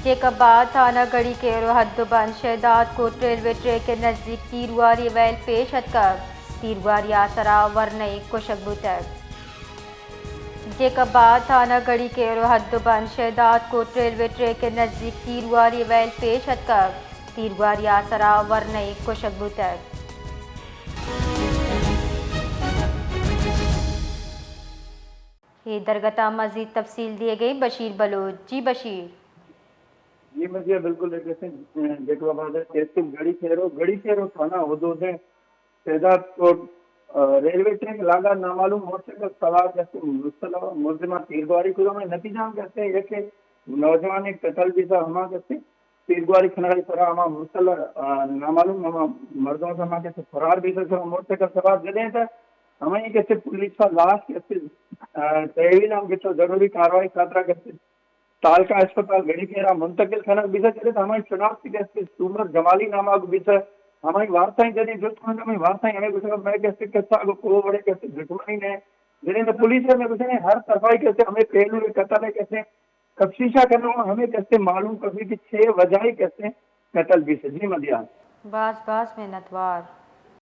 جیکب آباد تھانہ گڑی کیرو حد و بند شہداد کوٹ ریلوے ٹریک ء نزیک تیرگواری ویل پیش اتکگ، تیرگواری ء سرا ورنائے کشگ بوتگ۔ جیکب آباد تھانہ گڑی کیرو حد و بند شہداد کوٹ ریلوے ٹریک ء نزیک تیرگواری ویل پیش اتکگ، تیرگواری ء سرا ورنائے کشگ بوتگ۔ اے درگت ء مزید تفصیل دیگ ء بشیر بلوچ۔ جی بشیر۔ جی مزید بالکل ایک ایسے جیکب آباد ء تحصیل گڑی کیرو، گڑی کیرو تھانہ حدود ء شہداد کوٹ، آ، ریلوے ٹریک لانگا نامعلوم موٹر سائیکل سوار کسے مسلح ملزماں تیرگواری کتگ۔ ہمے نتیجہ ہم کسے یک نوجوان قتل بیثہ، ہما کسے تیرگواری کنگا سرا ہما مسلح، آ، نامعلوم ہما مردم ہما کسے فرار بیثہ، سرا موٹر سائیکل سوار جدیں تہ ہمائی کسے پولیس ء لاش کسے، آ، تحویل ہم گپتہ، ضروری کاروائی خاطرا کسے تالکہ اسپتال گڑی کیرا منتقل کنگ بیثہ۔ چرے تہ ہمائی شناخت کہ استیں سومر جمالی نامگ بیثہ، ہمائی وارتائیں جنیں جست کنگ، ہمائی وارتائیں ہمے گوشگ مئے کہ استیں کسا گوں کوہ وڑے کہ استیں دشمنی نہ، جنیں تہ پولیس ء ہمے گوشگ ہر طرفائی کہ استیں ہمے پہلو ء قتل ء کہ استیں تفتیشا کنگ، ہمے کہ استیں معلوم کپی کہ چے وجہ ء کہ استیں قتل بیثہ۔ جی مدیان۔ باز باز منتوار۔